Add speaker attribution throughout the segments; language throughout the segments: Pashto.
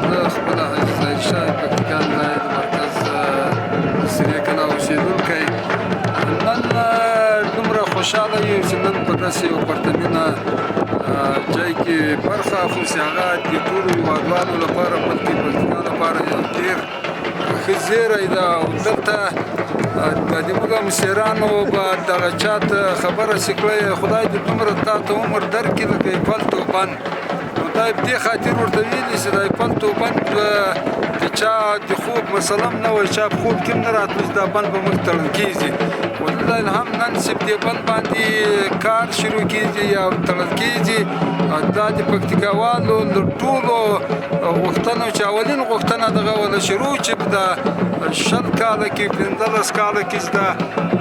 Speaker 1: زه خپله حاجي ظاهر شاه پکتیکا ولایت مرکز سرې کلا اوسېدونکی. نن دومره خوشحاله یو چې نن په داسې یو پرتمینه ځای کې برخه اخلو چې هغه د ټولو هېوادوالو لپاره، بلکې پکتیکا لپاره یو ډېر ښه زیری ده. او دلته د موږ مشرانو به دغه چاته خبره چې کړی، خدای دې دومره تا ته عمر درکړي لکه ایفل توبند. نو دا یې په دې خاطر ورته ویلي چې دا ایفل توبند د چا د خوب مسله هم نه وه، چا په خوب کې هم نه راتلو چې دا بند به موږ تړل کېږي. ولله الحمد نن چې په دې بند باندې کار شروع کېږي یا تړل کېږي، دا د پکتیکاوالو له ټولو غوښتنو چې اولین غوښتنه دغه وله شروع چې دا 20 کاله کې، 15 کاله کې چې دا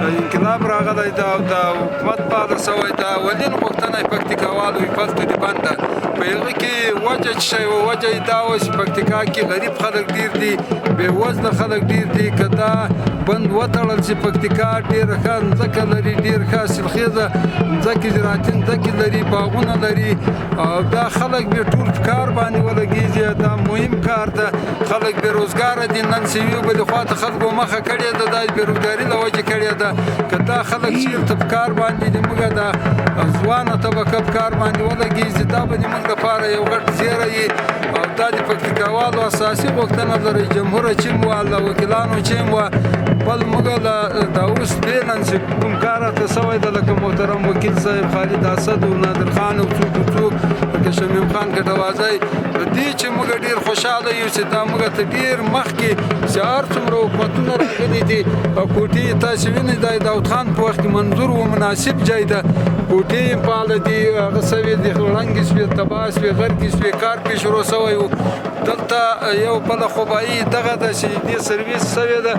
Speaker 1: انقلاب راغلی ده او دا حکومت پاله سوی ده، اولین غوښتنه یې پکتیکاوالو ایفل ته د بند ده. په هغه کې وجه څه شی وه؟ وجه یې دا وه چې پکتیکا کې غریب خلک ډېر دي، بېوزله خلک ډېر دي. که دا بند وتړل چې پکتیکا ډېره ښه مځکه لري، ډېر ښه حاصلخېزه مځکې، زراعتي مځکې لري، باغونه لري، او دا خلک به ټول په کار باندې ولګېږي. دا مهم کار ده. خلک بې روزګاره دي. نن چې یو بلې خوا ته خلکو مخه کړې ده، دا بې روزګاري له وجې کړې ده. که دا خلک چېرته په کار باندې د موږ دا ځوانه طبقه په کار باندې ولګېږي، دا به د موږ لپاره یو غټ زیری وي. او دا د پکتیکاوالو اساسي غوښتنه ده. رئیس جمهور چې هم وه، له وکیلانو چې هم وه، بل موږ له دا اوس فعلا چې کوم کار راته سوی ده، لکه محترم وکیل صاحب خالد اسد او نادر خان او څوک څوک لکه شمیم خان کټوازی، په دې چې موږ ډېر خوشحاله یو چې دا موږ ته ډېر مخکې چې هر څومره حکومتونه راغلي دي او کوټې تاسې وینئ، دا داود خان په وخت کې منظور و، مناسب ځای ده. کوټې یې فعاله دي، هغه سوې دي، ړنګې سوې، تباه سوې، غرقې سوې، کار پرې شروع سوی و. دلته یو بله خوبایي دغه ده چې دې سرویس سوې ده.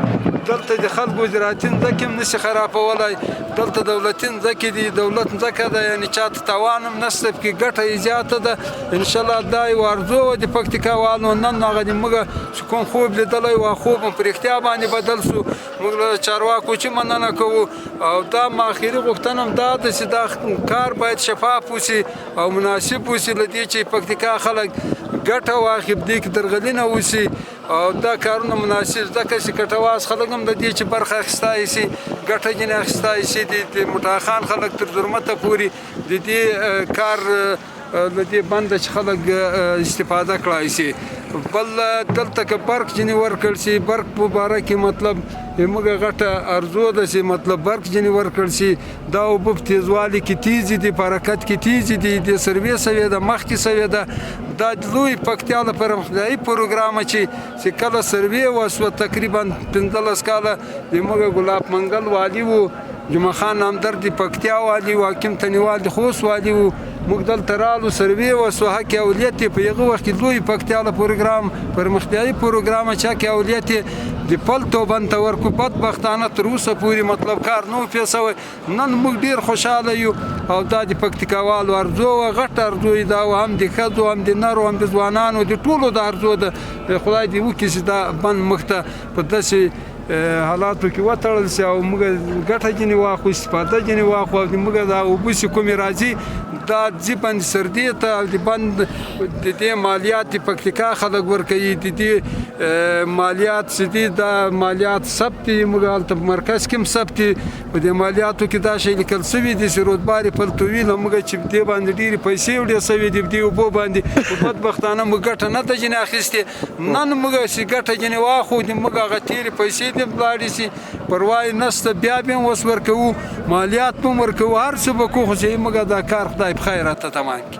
Speaker 1: دلته د خلکو زراعتي مځکې هم نشي خرابولی. دلته دولتي مځکې دي، دولت مځکه ده، یعنې چاته تاوان هم نشته پکې، ګټه یې زیاته ده. انشاءالله دا یوه ارزو وه د پکتیکاوالو. نن هغه د موږ چې کوم خوب لیدلی و، خوب هم په رښتیا باندې بدل سو. موږ له چارواکو چې مننه کوو. او دا اخري غوښتنه هم دا ده چې دا کار باید شفاف وشي او مناسب وشي، له دې چې پکتیکا خلک ګټه واخلي، په دې کې درغلي نه وشي او دا کارونه مناسب، ځکه چې کټواز خلک هم د دې چې برخه اخیستای شي، ګټه ځینې اخیستای شي. د موټاخان خلک تر زرمته پورې د دې کار له دې بنده چې خلک استفاده کړای شي. بل دلته که برق ځینې ورکړ شي، برق په باره کې مطلب موږ غټه ارزو ده چې مطلب برق ځینې ورکړ شي. دا اوبه په تیزوالي کې تیزې دي، په حرکت کې تیزې دي، د سروې سوې ده، مخکې سوې ده. دا لوی پکتیا له پرمختیایي پروګرام چې کله سروې وسوه، تقریبا 15 کاله د موږ ګلاب منګل والي و، جمعه خان نامدر د پکتیا والي و، حاکم تنیوال د خوست والي و. موږ دلته رالو، سروې وسوه، حق اولیت یې په هغه وخت کې لوی پکتیا له پروګرام پرمختیایي پروګرام چې حق اولیت یې د پلتو بند ته ورکړو. بدبختانه تر اوسه پورې مطلب کار نه و پېښ سوی. نن موږ ډېر خوشحاله یو او دا د پکتیکاوالو ارزو وه، غټه ارزو یې دا وه، هم د ښځو، هم د نرو، هم د ځوانانو، د ټولو د ارزو ده. خدای دې وکړي چې دا بند موږ ته په داسې حالاتو کې وتړل شي او موږ ګټه ځینې واخلو، استفاده ځینې واخلو. او د موږ دا اوبه چې کومې راځي، دا ځي بند سردې ته، او د بند د دې مالیات د پکتیکا خلک ورکوي. د دې مالیات چې دي، دا مالیات ثبت دي، موږ هلته په مرکز کې هم ثبت دي. په دې مالیاتو کې دا شی لیکل سوي دي چې رودبارې پلتوي له موږ چې دې باندې ډېرې پیسې وړې سوي دي، په دې اوبو باندې بدبختانه موږ ګټه نه ده ځینې اخیستې. نن موږ چې ګټه ځینې واخلو، د موږ هغه تېرې پیسې دې لاړې شي، پروا یې نشته، بیا به هم اوس ورکوو، مالیات به هم ورکوو، هر څه به کوو، خو چې موږ دا کار خدای په خیر راته تمام کړي.